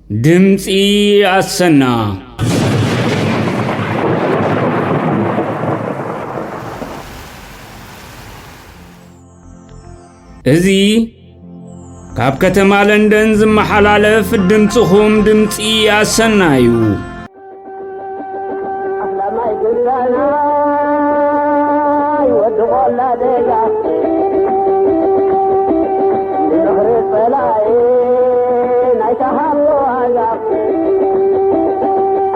ድምጺ ኣሰና። እዚ ካብ ከተማ ለንደን ዝመሓላለፍ ድምጽኹም ድምጺ ኣሰና እዩ። ኣስላማይ ግዳናይ ወዲ ቆላ ደጋ፣ ንዝኽሪ ጸላኢ ናይ ተሃቦ ዋጋ፣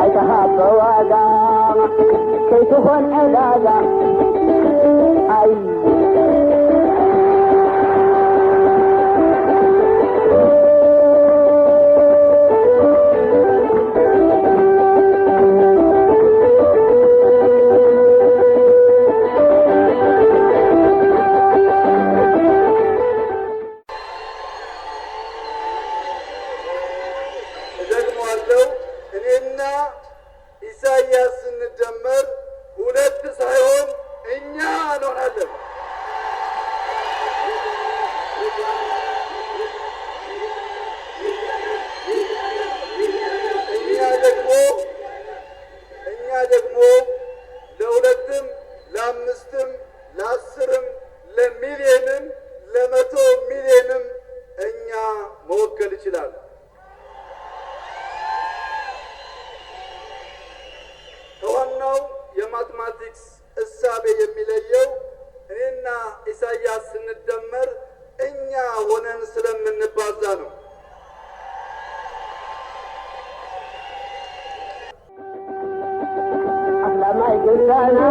ኣይተሃቦ ዋጋ፣ ከይትኾን ዕዳጋ። ኣይ እደግመዋለሁ፣ እኔና ኢሳያስ ስንደመር ሁለት ሳይሆን እኛ እንሆናለን። እኛ ደግሞ፣ እኛ ደግሞ ለሁለትም ለአምስትም ለአስርም ለሚሊየንም ለመቶ ሚሊየንም እኛ መወከል ይችላል። ከዋናው የማትማቲክስ እሳቤ የሚለየው እኔና ኢሳያስ ስንደመር እኛ ሆነን ስለምንባዛ ነው። ኣስላማይ ግዳናይ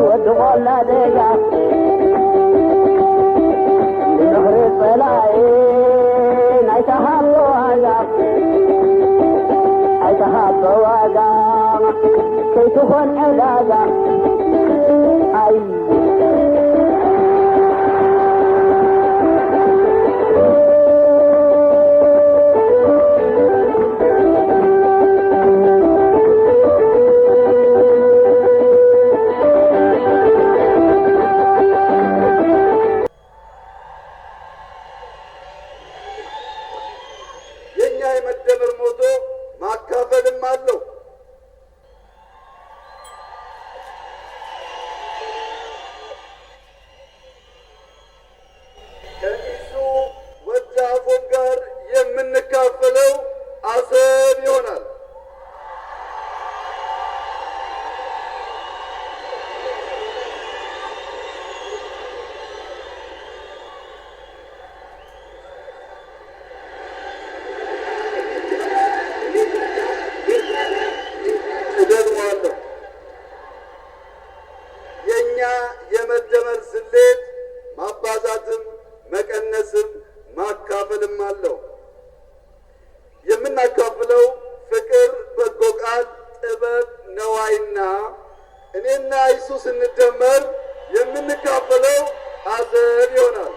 ወዲ ቆላ ደጋ፣ ንዝኽሪ ጸላኢ ናይ ተሃቦ ዋጋ፣ ኣይተሃቦ ዋጋ፣ ከይትኾን ዕዳጋ። ኣይ የኛ የመደመር ሞቶ ማካፈልም አለው። ከኢሱ ወዲ አፎም ጋር የምንካፈለው አሰብ ይሆናል። እደግመዋለሁ። የኛ የመደመር ስሌት ማባዛትም መቀነስም ማካፈልም አለው። የምናካፍለው ፍቅር፣ በጎ ቃል፣ ጥበብ፣ ነዋይና እኔና እሱ ስንደመር የምንካፈለው አሰብ ይሆናል።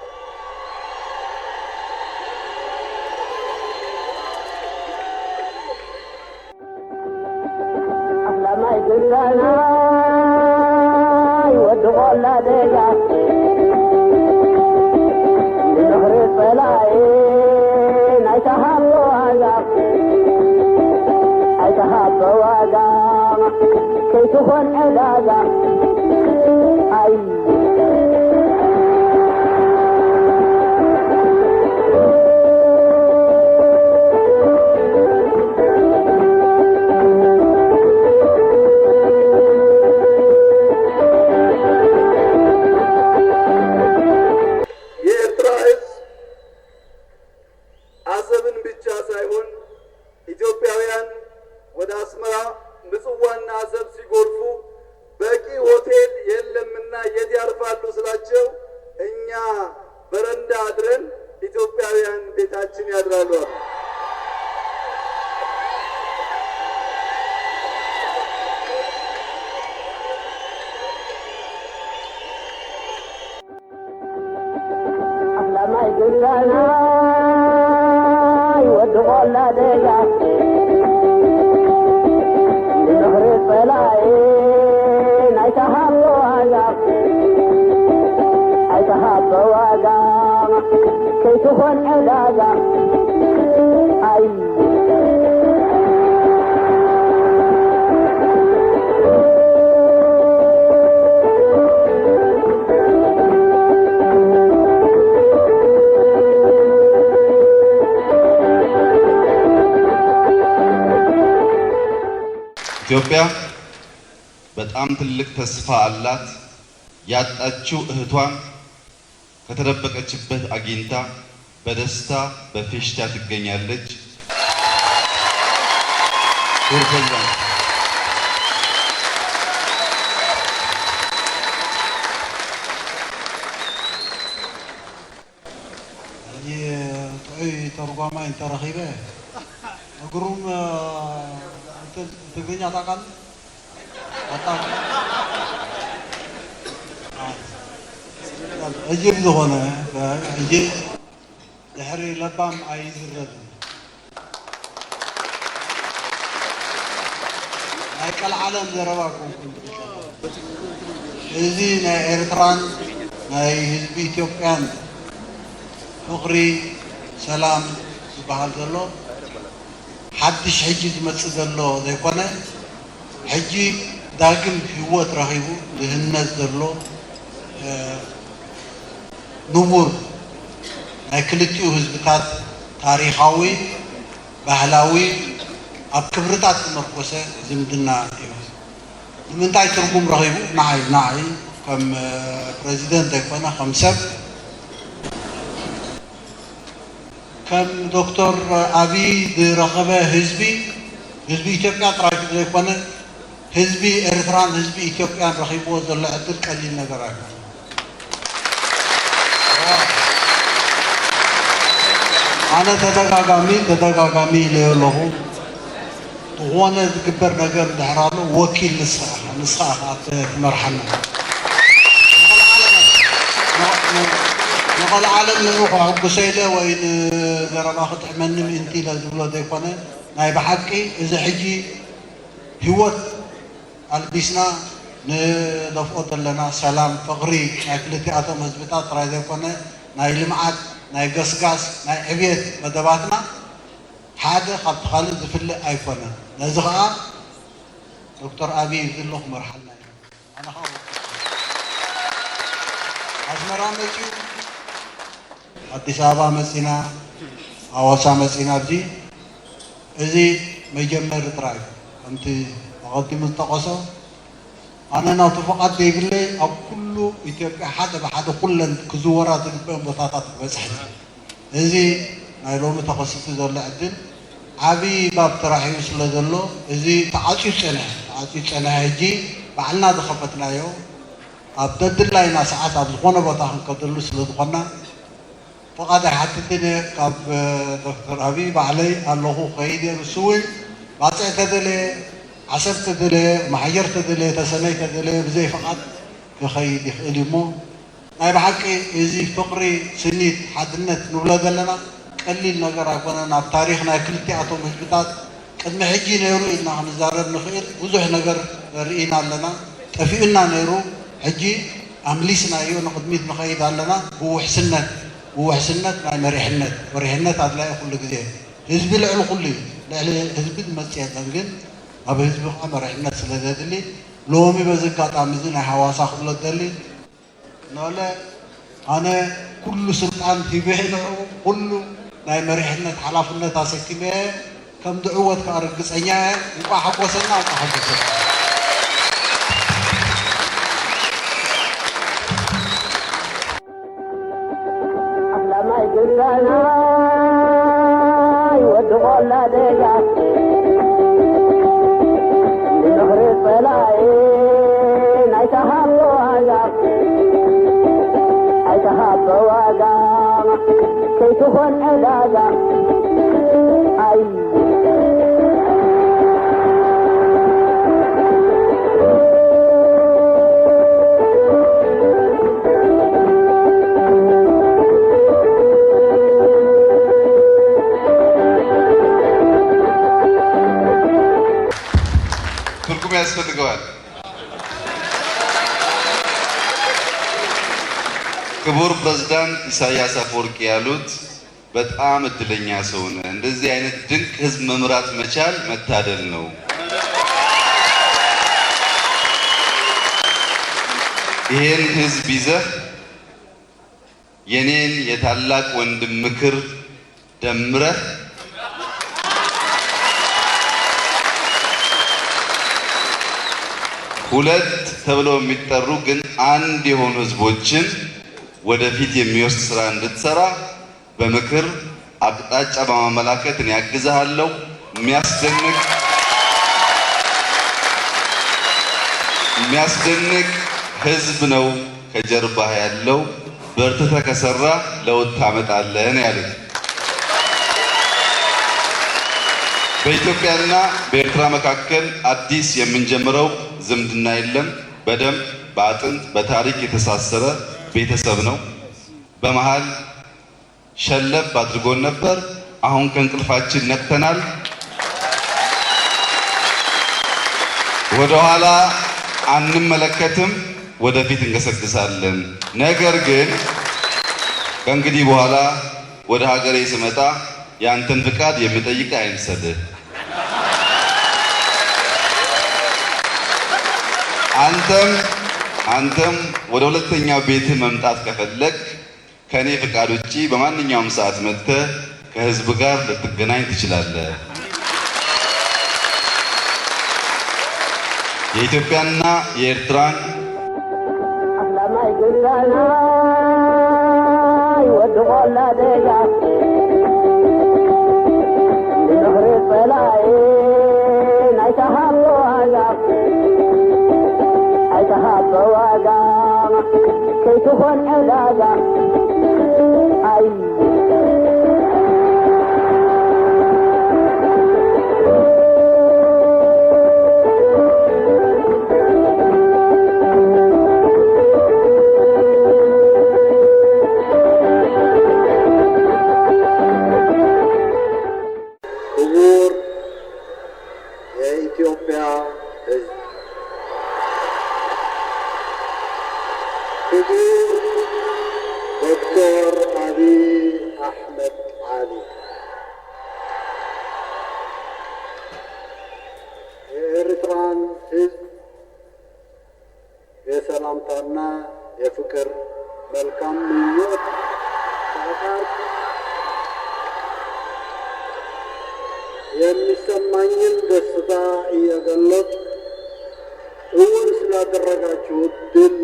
ኣስላማይ ግዳናይ ወዲ ቆላ ደጋ፣ ንዝኽሪ ጸላኢ ናይ ተሃቦ ዋጋ፣ ኣይተሃቦ ዋጋ፣ ከይትኾን ዕዳጋ። ኣይ የኤርትራ ህዝብ አሰብን ብቻ ሳይሆን ኢትዮጵያውያን ወደ አስመራ፣ ምጽዋና አሰብ ሲጎርፉ በቂ ሆቴል የለምና የት ያርፋሉ ስላቸው እኛ በረንዳ አድረን ኢትዮጵያውያን ቤታችን ያድራሉ አሉ። ኣስላማይ ግዳናይ ወዲ ቆላ ደጋ፣ ንዝኽሪ ጸላኢ ናይ ተሃቦ ዋጋ፣ ኣይተሃቦ ዋጋ፣ ከይትኾን ዕዳጋ። ኢትዮጵያ በጣም ትልቅ ተስፋ አላት። ያጣችው እህቷን ከተደበቀችበት አግኝታ በደስታ በፌሽታ ትገኛለች። ክቡር ፕሬዝዳንት፣ ሕጂ ጥዑይ ተርጓማይ እንተረኺበ፣ ግሩም፣ እ፣ እንትን ትግርኛ ታውቃለህ? አታውቅም? ሕጂ ብዝኾነ፣ ሕጂ ድሕሪ ለባም ኣይዝረብን። ናይ ቀልዓለም ዘረባ ክኸውን ዝኽእል። እዚ ናይ ኤርትራን ናይ ህዝቢ ኢትዮጵያን ፍቕሪ፣ ሰላም ዝበሃል ዘሎ ሓድሽ ሕጂ ዝመጽእ ዘሎ ዘይኮነ፣ ሕጂ ዳግም ህይወት ረኺቡ ዝህነጽ ዘሎ፣ እ፣ ንቡር ናይ ክልቲኡ ህዝብታት ታሪኻዊ፣ ባህላዊ፣ ኣብ ክብርታት ዝመርኮሰ ዝምድና እዩ። ንምንታይ ትርጉም ረኺቡ? ንዓይ፣ ንዓይ ከም፣ እ፣ ፕረዚደንት ዘይኮነ ከም ሰብ፣ ከም ዶክተር ኣብይ ዝረኸበ ህዝቢ፣ ህዝቢ ኢትዮጵያ ጥራይ ዘይኮነ፣ ህዝቢ ኤርትራን ህዝቢ ኢትዮጵያን ረኺብዎ ዘሎ ዕድል ቀሊል ነገር ኣይኮነን። ኣነ ተደጋጋሚ፣ ተደጋጋሚ ኢለዮ ኣለኹ። ዝኾነ ዝግበር ነገር እንድሕር ኣሎ፣ ወኪል ንስኻ ኢኻ፣ ንስኻ ኢኻ ትመርሓና። ንቐልዓለም ንኡ ከሐጉሰ ኢለ ወይ ንዘረባ ክጥዕመኒ ምእንቲ ኢለ ዝብሎ ዘይኮነ፣ ናይ ብሓቂ እዚ ሕጂ ህይወት ኣልቢስና ንደፍኦ ዘለና ሰላም፣ ፍቕሪ ናይ ክልቲኣቶም ህዝብታት ጥራይ ዘይኮነ፣ ናይ ልምዓት፣ ናይ ገስጋስ፣ ናይ ዕብየት መደባትና ሓደ ካብቲ ካልእ ዝፍለ ኣይኮነን። ነዚ ኸኣ ዶክተር ኣብይ ኣብዚ ኣሎ ክመርሓልና እዩ። ኣነ ኸኣ ኣስመራ መጺኡ፣ ኣዲስ ኣበባ መጺና፣ ኣዋሳ መጺና፣ ኣብዚ እዚ መጀመሪ ጥራይ እዩ። ከምቲ ኣቐዲሙ ዝጠቐሶ፣ ኣነ ናቱ ፍቓድ ዘይብለይ ኣብ ኩሉ ኢትዮጵያ ሓደ ብሓደ ኩለን ክዝወራ ዝግበአን ቦታታት ክበጽሕ እዩ። እዚ ናይ ሎሚ ተኸሲቱ ዘሎ ዕድል ዓብዪ ባብ ተራሕዩ ስለ ዘሎ፣ እዚ ተዓጽዩ ዝጸንሐ፣ ተዓጽዩ ዝጸንሐ፣ ሕጂ ባዕልና ዝኸፈትናዮ፣ ኣብ ደድላይና ሰዓት ኣብ ዝኾነ ቦታ ክንከደሉ ስለ ዝኾንና፣ ፍቓድ ኣይሓትትን እየ። ካብ፣ እ፣ ዶክተር ኣብይ ባዕለይ ኣለኹ፣ ክኸይድ እየ። ንሱ እውን ባጽዕ ተደለየ፣ ዓሰብ ተደለየ፣ ማሕጀር ተደለየ፣ ተሰነይ ተደለየ፣ ብዘይ ፍቓድ ክኸይድ ይኽእል እዩ እሞ፣ ናይ ብሓቂ እዚ ፍቕሪ፣ ስኒት፣ ሓድነት ንብሎ ዘለና ቀሊል ነገር ኣይኮነን። ኣብ ታሪኽ ናይ ክልቲኣቶም ህዝብታት ቅድሚ ሕጂ ነይሩ ኢልና ክንዛረብ ንኽእል ብዙሕ ነገር ርኢና ኣለና። ጠፊኡና ነይሩ፣ ሕጂ ኣምሊስናዮ፣ ንቕድሚት ንኸይድ ኣለና። ብውሕስነት፣ ብውሕስነት ናይ መሪሕነት፣ መሪሕነት ኣድላዪ ኩሉ ግዜ። ህዝቢ ልዕሊ ኩሉ እዩ። ልዕሊ ህዝቢ ዝመጽእ የለን፣ ግን ኣብ ህዝቢ ኸዓ መሪሕነት ስለ ዘድሊ፣ ሎሚ በዚ ኣጋጣሚ እዚ ናይ ሃዋሳ ክብሎ ዝደሊ፣ ኖለ፣ ኣነ ኩሉ ስልጣን ሂበ ንዕኡ፣ ኩሉ ናይ መሪሕነት ሓላፍነት ኣሰኪመ እየ። ከም ዝዕወት ከኣ ርግጸኛ እየ። እንቋዕ ሓጎሰና፣ እንቋዕ ሓጎሰና። ኣስላማይ ግዳና ይወድቖላ ደጋ ንዝኽሪ ጸላኢ ናይ ተሃቦ ዋጋ ኣይተሃቦ ዋጋ ከይትኾን ዕዳጋ ኣይ ትርጉም ያስፈልገዋል። ክቡር ፕሬዝዳንት ኢሳያስ አፈወርቂ ያሉት በጣም እድለኛ ሰው ነህ። እንደዚህ አይነት ድንቅ ህዝብ መምራት መቻል መታደል ነው። ይሄን ህዝብ ይዘህ የኔን የታላቅ ወንድም ምክር ደምረህ ሁለት ተብለው የሚጠሩ ግን አንድ የሆኑ ህዝቦችን ወደፊት የሚወስድ ስራ እንድትሰራ በምክር አቅጣጫ በማመላከት እኔ አግዝሃለሁ። የሚያስደንቅ የሚያስደንቅ ህዝብ ነው ከጀርባህ ያለው። በርትተህ ከሰራህ ለውጥ ታመጣለህ ነው ያሉት። በኢትዮጵያና በኤርትራ መካከል አዲስ የምንጀምረው ዝምድና የለም። በደም በአጥንት በታሪክ የተሳሰረ ቤተሰብ ነው። በመሃል ሸለብ አድርጎን ነበር። አሁን ከእንቅልፋችን ነቅተናል። ወደኋላ አንመለከትም፣ ወደፊት እንገሰግሳለን። ነገር ግን ከእንግዲህ በኋላ ወደ ሀገሬ ስመጣ ያንተን ፍቃድ የምጠይቅ አይምሰልህ። አንተም አንተም ወደ ሁለተኛው ቤትህ መምጣት ከፈለግ ከኔ ፍቃድ ውጪ በማንኛውም ሰዓት መጥተህ ከህዝብ ጋር ልትገናኝ ትችላለህ። የኢትዮጵያና የኤርትራን ኣስላማይ ግዳናይ ወዲ ቆላ ደጋ፣ ንድሕሪ ጸላኢ ናይ ተሃቦ ዋጋ፣ ናይ ተሃቦ ዋጋ፣ ከይትኾን ዕዳጋ። ኣይ ክቡር የኢትዮጵያ ሕዝብ፣ ክቡር ዶክተር አብይ አሕመድ ዓሊ፣ የኤርትራን ሕዝብ የሰላምታና የፍቅር መልካም ምኞት ሳቀርብ፣ የሚሰማኝን ደስታ እየገለጽኩ፣ እውን ስላደረጋችሁት ድል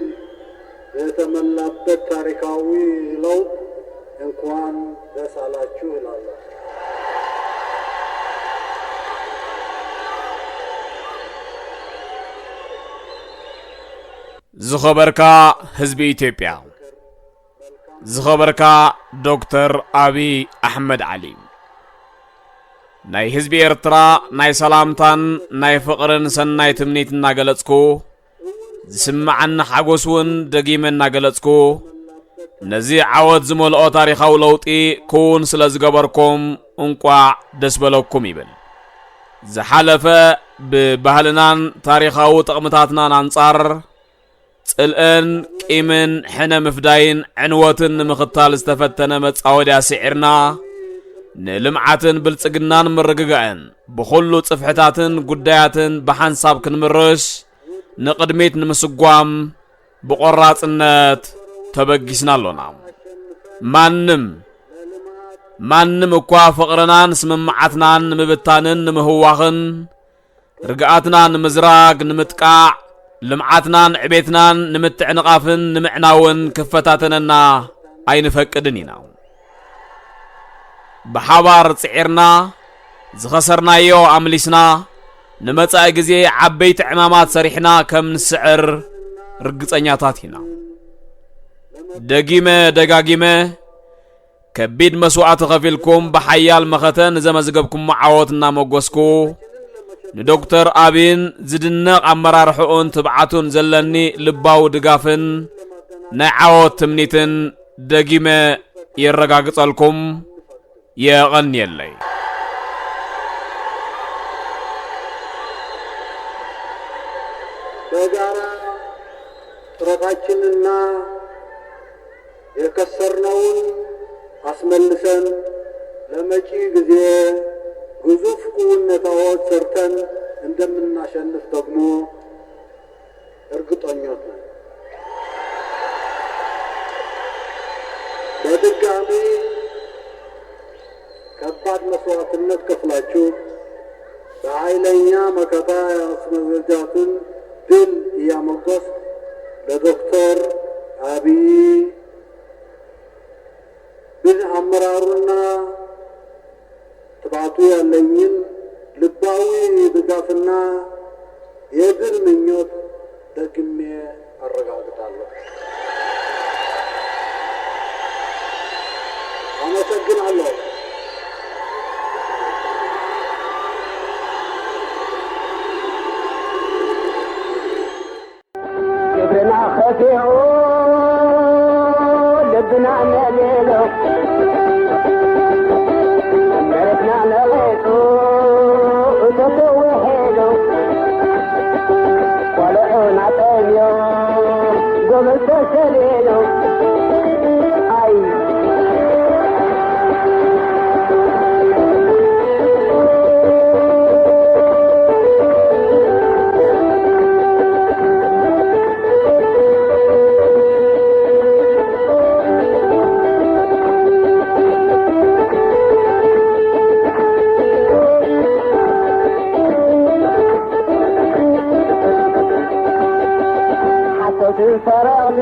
የተመላበት ታሪካዊ ለውጥ እንኳን ደስ አላችሁ እላለሁ። ዝኸበርካ ህዝቢ ኢትዮጵያ፣ ዝኸበርካ ዶክተር ኣብይ ኣሕመድ ዓሊ፣ ናይ ህዝቢ ኤርትራ ናይ ሰላምታን ናይ ፍቕርን ሰናይ ትምኒት እናገለጽኩ፣ ዝስምዓኒ ሓጎስ እውን ደጊመ እናገለጽኩ፣ ነዚ ዓወት ዝመልኦ ታሪኻዊ ለውጢ ክውን ስለ ዝገበርኩም እንቋዕ ደስ በለኩም ይብል። ዝሓለፈ ብባህልናን ታሪኻዊ ጥቕምታትናን ኣንጻር ጽልእን ቂምን ሕነ ምፍዳይን ዕንወትን ንምኽታል ዝተፈተነ መጻወድያ ስዒርና፣ ንልምዓትን ብልጽግናን ምርግጋእን ብኹሉ ጽፍሕታትን ጉዳያትን ብሓንሳብ ክንምርሽ፣ ንቕድሚት ንምስጓም ብቖራጽነት ተበጊስና ኣሎና። ማንም፣ ማንም እኳ ፍቕርናን ስምምዓትናን ንምብታንን ንምህዋኽን፣ ርግኣትና ንምዝራግ፣ ንምጥቃዕ፣ ልምዓትናን ዕቤትናን ንምትዕንቓፍን ንምዕናውን ክፈታተነና ኣይንፈቅድን ኢና። ብሓባር ጽዒርና፣ ዝኸሰርናዮ ኣምሊስና፣ ንመጻኢ ግዜ ዓበይቲ ዕማማት ሰሪሕና ከም ንስዕር ርግጸኛታት ኢና። ደጊመ ደጋጊመ ከቢድ መስዋእቲ ከፊልኩም ብሓያል መኸተ ንዘመዝገብኩሞ ዓወት እናመጎስኩ፣ ንዶክተር ኣብይን ዝድነቕ ኣመራርሕኡን ትብዓቱን ዘለኒ ልባዊ ድጋፍን ናይ ዓወት ትምኒትን ደጊመ የረጋግጸልኩም። የቐንየለይ። በጋራ ጥረታችንና የከሰርነውን አስመልሰን ለመጪ ጊዜ ግዙፍ ክውንነታዎች ሰርተን እንደምናሸንፍ ደግሞ እርግጠኞች ነን። በድጋሚ ከባድ መስዋዕትነት ከፍላችሁ በኃይለኛ መከታ ያስመዘጃትን ድል ያ መጎስ ለዶክተር ኣብይ ብን ኣመራሩና ትባቱ ያለኝን ልባዊ ድጋፍና የድል ምኞት ደግሜ ኣረጋግጣለሁ። አመሰግናለሁ። ግብርና ከፊኡ ልብና ነሊሉ፣ መሬትና ነቒጹ እቶቱ ውሒዱ፣ ቆልዑና ጠምዮም ጎበዝ ተሰሊሉ። ኣይ ሓሰውትን ሰረቕትን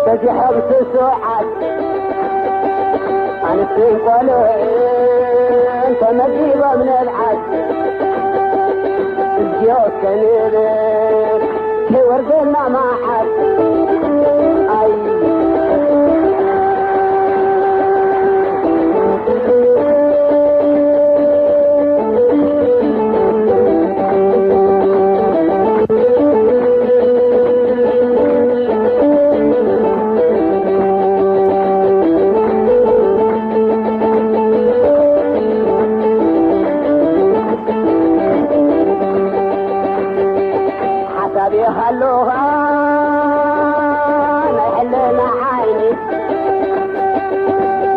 በዚሖም ስሱዓት፣ ኣንስትን ቆልዑን ተመጊቦም ንብዓት። እዝዮ እስከ ንብል ከይወርደና መዓት። ኣይ ሓሳብ ይሃሉኻ ናይ ሕልና ዓይኒ፣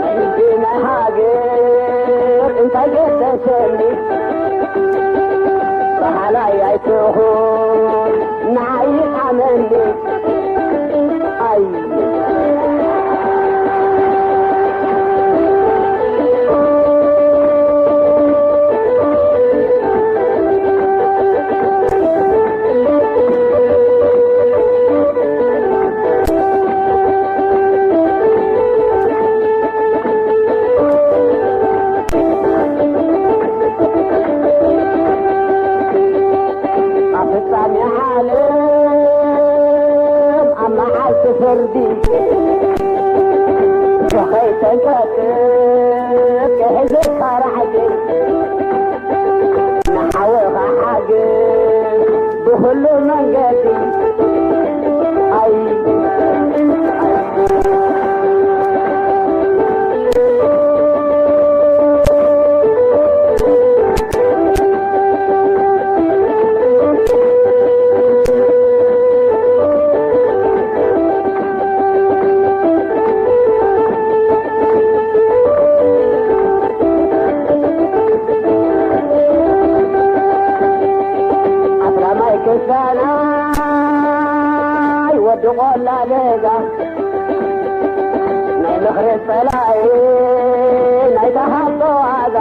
ናይ ህዝቢ ናይ ሃገር እንታይ ገደሰኒ? በሃላይ ኣይትኹን ንዓይ ኣመኒ። ኣይ ኣብ ፍጻሜ ዓለም ኣብ መዓልቲ ፍርዲ ከይተንቀጥቅጥ ክሕዘካ ራዕዲ፣ ንሓውኻ ሓግዝ ብኹሉ መንገዲ። ኣይ ኣስላማይ ክስታናይ ወዲ ቆላ ደጋ፣ ናይ ምኽሪ ጸላኢ ናይ ተሃቦ ዋጋ፣